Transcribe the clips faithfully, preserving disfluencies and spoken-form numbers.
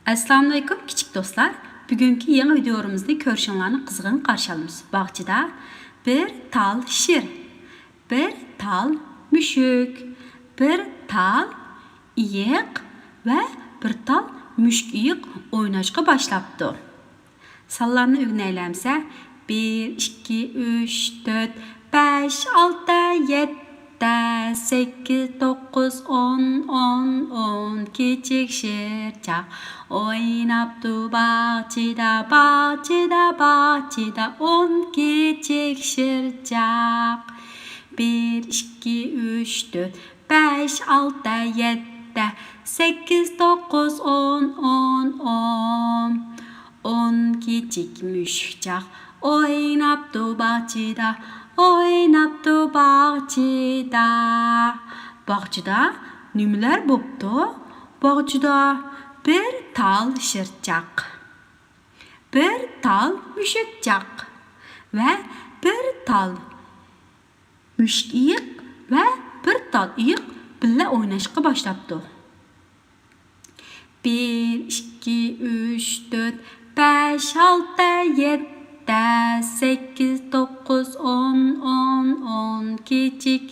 ئەسسالامۇئەلەيكۇم، كىچىك دوستلار. بۈگۈنكى يېڭى ۋىدىيومىزنى كۆرۈشۈڭلارنى قىزغىن قارشى ئالىمىز. باغچىدا بىر تال شىر، بىر تال مۈشۈك، بىر تال ئېيىق ۋە بىر تال مۈشۈك ئېيىق ئويناشقا باشلاپتۇ. سانلارنى ئۆگىنەيلى ئەمسە. بىر، ئىككى، ئۈچ، تۆت، بەش، ئالتە، يەتتە، سەككىز، توققۇز، ئون، ئون، ئون. كىچىك شىرچاق ئويناپتۇ باغچىدا، باغچىدا، باغچىدا. ئون كىچىك شىرچاق. بىر، ئىككى، ئۈچ، تۆت، بەش، ئالتە، يەتتە، سەككىز، توققۇز، ئون، ئون، ئون. ئون كىچىك مۈشۈكچاق ئويناپتۇ باغچىدا، ئويناپتۇ باغچىدا. باغچىدا نېمىلەر بوپتۇ؟ باغچىدا بىر تال شىرچاق، بىر تال مۈشۈكچاق ۋە بىر تال مۈشۈك ئېيىق ۋە بىر تال ئېيىق بىللە ئويناشقا باشلاپتۇ. بىر، ئىككى، ئۈچ، تۆت، بەش، ئالتە، يەتتە، سەككىز، توققۇز، ئون، ئون، ئون. كىچىك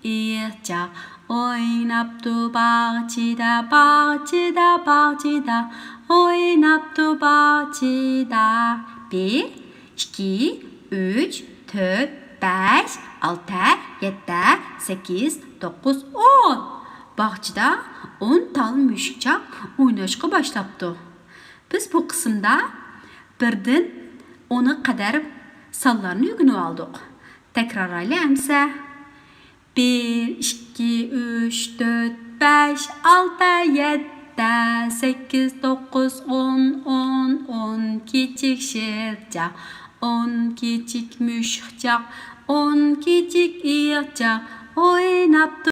ئېيىقچاق ئويناپتۇ باغچىدا، باغچىدا، باغچىدا. ئويناپتۇ باغچىدا. بىر، ئىككى، ئۈچ، تۆت، بەش، ئالتە، يەتتە، سەككىز، توققۇز، ئون. باغچىدا ئون تال مۈشۈكچاق ئويناشقا باشلاپتۇ. بىز بۇ قىسىمدا بىردىن ئونغا قەدەر سانلارنى ئۆگىنىۋالدۇق. تەكرارلايلى ئەمسە. بىر، ئىككى، ئۈچ، تۆت، بەش، ئالتە، يەتتە، سەككىز، توققۇز، ئون، ئون، ئون كىچىك شىرچاق، ئون كىچىك مۈشۈكچاق، ئون كىچىك ئېيىقچاق ئويناپتۇ.